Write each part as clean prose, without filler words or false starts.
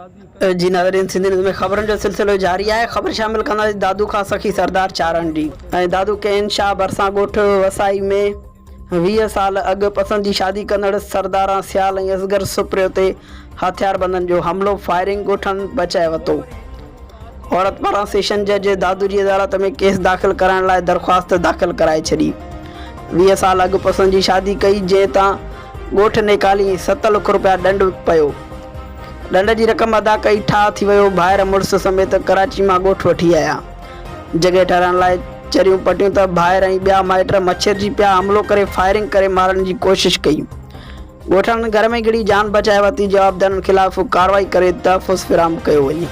جي ناظرين سنڌي نيوز ۾ خبرن جو سلسلو جاري آهي خبر شامل ڪنداسين دادو کان سخي سردار چارڻ جي ۽ دادو ڪين شاهه ڀرسان ڳوٺ وسائي ۾ 20 سال اڳ پسند جي شادي ڪندڙ سرداران سيال ۽ اصغر سپريو تي هٿياربندن جو حملو فائرنگ ڳوٺن بچائي ورتو عورت پاران سيشن جج دادو جي عدالت ۾ ڪيس داخل ڪرائڻ لاء درخواست داخل ڪرائي ڇڏي. 20 سال اڳ پسند جي شادي ڪئي جنهن تان ڳوٺ نيڪالي ست لک رپيا ڏنڊ پيو. ڏنڊ جي رقم ادا ڪئي ٺاهه ٿي ويو ڀائر مڙس سميت ڪراچي مان ڳوٺ وٺي آيا. جڳهه ٺهرائڻ لاء چريون پٽيون ته ڀائر ۽ ٻيا مائٽ مڇرجي پيا حملو ڪري فائرنگ ڪري مارڻ جي ڪوشش ڪئي. ڳوٺاڻن گهر ۾ گهڙي جان بچائي ورتي، جوابدارن خلاف ڪارروائي ڪري تحفظ فراهم ڪيو وڃي.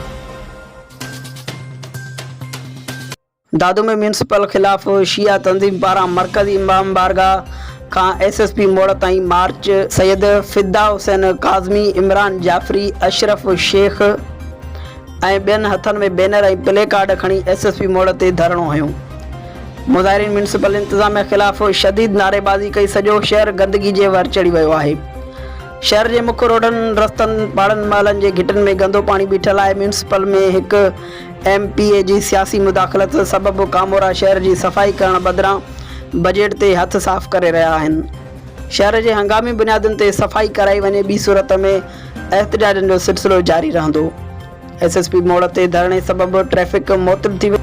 دادو ۾ ميونسپل خلاف شيعا تنظيم پاران مرڪزي امام بارگاهه کان ايس ايس پي موڙ تائين مارچ، سيد فدا حسين ڪاظمي، عمران جعفري، اشرف شيخ ۽ ٻين هٿن ۾ بينر ۽ پلي ڪارڊ کڻي ايس ايس پي موڙ تي ڌرڻو هنيو. مظاهرين ميونسپل انتظاميا خلاف شديد نعريبازي ڪئي سڄو شهر گندگي جي ور چڙهي ويو آهي. شهر جي مک روڊن، رستن، پاڙن محلن جي گهٽين ۾ گندو پاڻي بيٺل آهي ميونسپل ۾ هڪ ايم پي اي جي سياسي مداخلت سبب ڪامورا شهر جي صفائي ڪرڻ بدران بجيٽ تي هٿ صاف ڪري رهيا آهن. شهر جي هنگامي بنيادن تي صفائي ڪرائي وڃي ٻي صورت ۾ احتجاجن جو سلسلو جاري رهندو. ايس ايس پي موڙ تي ڌرڻي سبب ٽريفڪ معطل ٿي وئي.